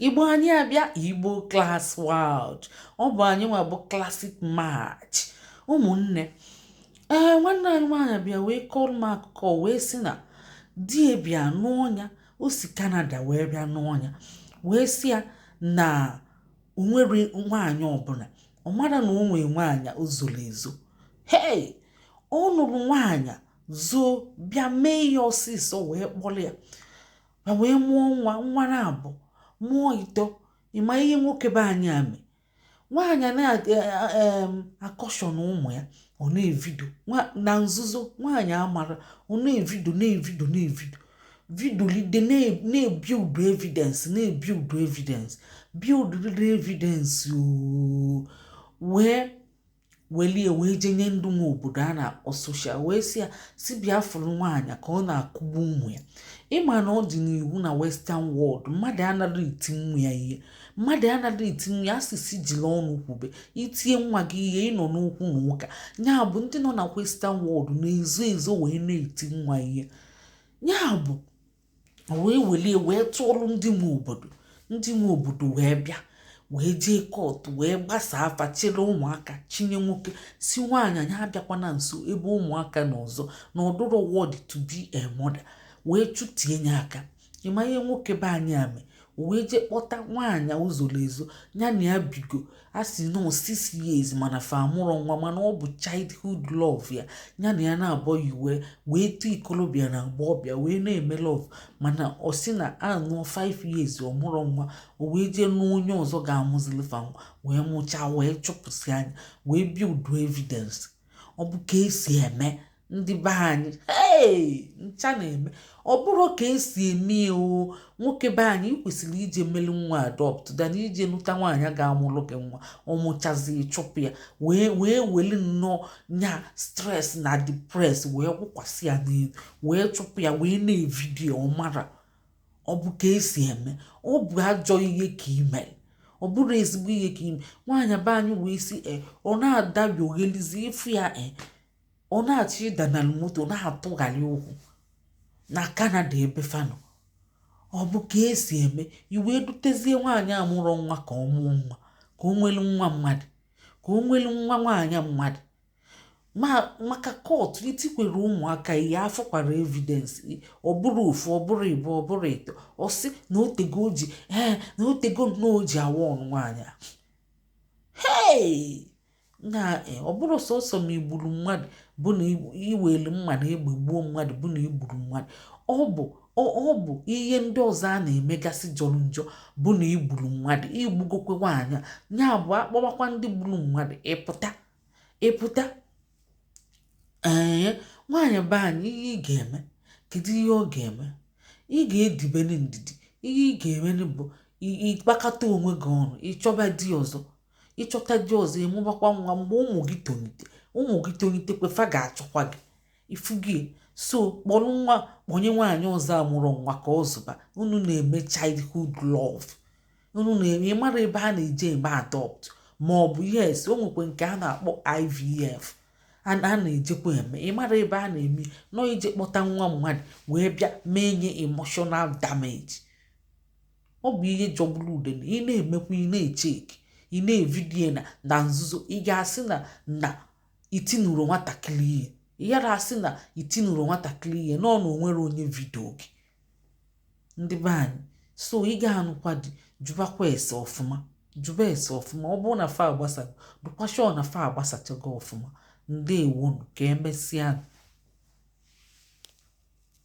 Igbo anyị abịa, Igbo Class World. Ọ bụ anyị nwa bụ Classic Match, ụmụnne. Ee, nwanne anyị nwaanyị bịa wee kọrọ m akụkọ, wee sị na di ya bịa nụọ ya. O si Canada wee bịa nụọ ya, wee sị ya na o nwere nwaanyị ọbụla. Ọ mara na o nwee nwaanyị o zoro ezo. Hei, ọ nụrụ nwaanyị zoo, bịa mee ya ọsịsọ, wee kpọrọ ya ma wee mụọ nwa, nwa na-abụ, mụọ ito. Ịma ihe nwoke be anyị a mee? Nwaanyị na-akọshọn ụmụ ya, ọ na-evideo na nzuzo. Nwaanyị amara, ọ na-evideo, na-evideo, na-evideo, videolide, na-ebuild evidence, na-ebuild evidence, build evidence ooo, wee welie wee jenye ndị nwe obodo a na-akpọ social, wee sị ya si bịa fụrụ nwaanyị ka ọ na-akụgbu ụmụ ya. Ịma na ọ dị n'iwu na Western world, mmadụ anaghị eti nwa ya ihe, mmadụ anaghị eti nwa ya. Asịsị jiri ọnụ kwube, itinye nwa gị ihe, ịnọ n'okwu na ụka. Ya bụ, ndị nọ na Western world na-ezo ezo wee na-eti nwa ihe. Ya bụ, wee welie wee tụọlụ ndị nwe obodo. Ndị nwe obodo wee bịa, wee jee court, wee gbasaa afa, chịrị ụmụaka chinye nwoke, si nwaanyị anyị abịakwana nso ebe ụmụaka nọ ọzọ, na ọdụrọ worthy to be a mother, wee chụtie ya aka. Ịma ihe nwoke be anyị a mee? O wee jee kpọta nwaanyị o zoro ezo ya na ya bigo, a sị nọ 6 years, mana fa amụrọ nwa, mana ọ bụ childhood love ya. Ya na ya na-abọ yi wee too ikolobịa na agbọghọbịa, wee na-eme love, mana ọ sị na anụọ 5 years, ọ mụrọ nwa. O wee jee nụọ onye ọzọ ga-amụzili fa nwa, wee mụchaa, wee chụpụsị anya, wee build evidence. Ọ bụ ka esi eme, ndị be anyị? Hey, ncha na-eme. Ọ bụrụ ka esi eme o, nwoke be anyị, ị kwesịrị ije melu nwa adopt than ije nụta nwaanyị ga-amụrụ gị nwa, ọ mụchazi, chụpụ ya, wee weli nnọọ nya stress na depress wee wụkwasị ya n'elu, wee chụpụ ya, wee na-evideo. Ọ mara ọ bụ ka esi eme? Ọ bụ ajọ ihe ka ị mere, ọ bụrụ ezigbo ihe ka ime. Nwaanyị be anyị wee si e, ọ na-adabi oghelizi ịfụ ya, e ọ na-achọ ịdanalụ moto, na-atụgharị ụkwụ na Canada ebe fanọ. Ọ bụ ka esi eme? I wee dutezie nwaanyị amụrọ nwa ka ọ mụọ nwa, ka o nwelu nwa mmadụ, ka o nwelu nwa nwaanyị mmadụ. Ma maka court itikwere ụmụaka ihe, afọkwara evidence. Ọ bụrụ ofu, ọ bụrụ ịbụ, ọ bụrụ ịtọ. Ọ sị na otego o ji, ee, na otego nnọọ o ji awa ọnụ nwaanyị a. Hei, na ọ bụrụ sọsọ ma igburu mmadụ bụ na iwelu mma na egbe gbuo mmadụ bụ na igburu mmadụ. Ọ bụ ihe ndị ọzọ a na-emegasị jọrọ njọ bụ na igburu mmadụ. Igbugokwe nwaanyị a, ya bụ akpọwakwa ndị gburu mmadụ, ịpụta, ịpụta. Ee, nwaanyị be anyị, ihe ị ga-eme, kedu ihe ọ ga-eme? Ị ga-edibere ndidi. Ihe ị ga-eme bụ ịkpakọta onwe gị ọnụ, ịchọba di ọzọ. Ịchọta di ọzọ, ịmụbakwa nwa. Mgbe ụmụ gị tolite, ụmụ gị tolitekwe, fa ga-achọkwa gị ifu gị. So kpọrọ nwa, kpọnye nwaanyị ọzọ amụrụ nwa ka ọ zụba. Unu na-eme childhood love, unu na-eme. Ịmara ebe a na-eje eme adopt, ma ọ bụ yes, o nwekwe nke a na-akpọ IVF a na-ejekwa eme. Ịmara ebe a na-eme nọ ije kpọta nwa mmadụ wee bịa mee nye emotional damage. Ọ bụ ihe jọgburu udene. Ị na-emekwa, ị na-echeki, ị na-evideo na nzuzo. Ị ga-asị na itinuru nwatakịrị ihe, ị yara asị na itinuru nwatakịrị ihe nọ na onwere onye video gị. Ndị be anyị, so ị ga-anụkwa di, jụbakwa ese ọfụma, jụba ese ọfụma. Ọ bụrụ na fa agbasa, dụkwa sure na fa agbasachago ọfụma. Ndewonu, ka emesịa.